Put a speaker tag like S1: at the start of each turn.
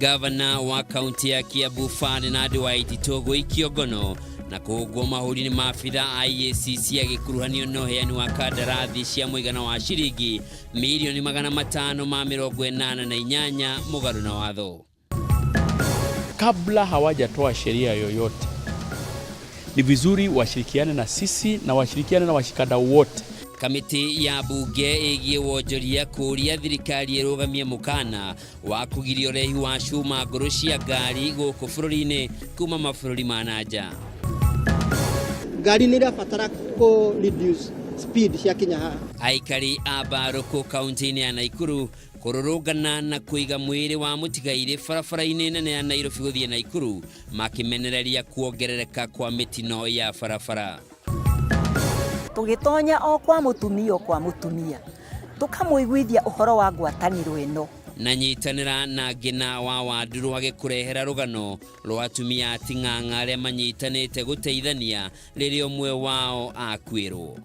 S1: Gavana wa kaunti ya Kiambu Ferdinand Waititu gũikio ngono na kũhũngwo mahũri nĩ maabitha a EACC agĩkuruhanio na ũheani wa kandarathi cia mũigana wa ciringi mirioni 588 mũgarũ na watho.
S2: Kabla hawajatoa sheria yoyote, ni vizuri washirikiane na sisi na washirikiane na washikadau wote.
S1: Kamĩtĩ ya mbunge ĩgiĩ wonjoria kũũria thirikari ĩrũgamie mũkana wa kũgiria ũrehi wa cuma ngũrũ cia ngari gũkũ bũrũri-inĩ kuma mabũrũri ma na nja.
S3: Ngari nĩ irabatara kũ reduce speed ciakinya haha.
S1: Aikari a Mbarũkũ kaunti-inĩ ya Naikuru kũrũrũngana na kũiga mwĩrĩ wa mũtigairĩ barabara-inĩ nene ya Nairobi gũthiĩ Naikuru makĩmenereria kuongerereka kwa mĩtino ya barabara.
S4: Tũgĩtonya o kwa mũtumia o kwa mũtumia tũkamũiguithia ũhoro wa ngwatanĩro ĩno.
S1: Na nyitanĩra na Ngĩna wa Wanduru agĩkũrehera rũgano rwa atumia a Ting'ang'a arĩa manyitanĩte gũteithania rĩrĩa ũmwe wao akuĩrwo.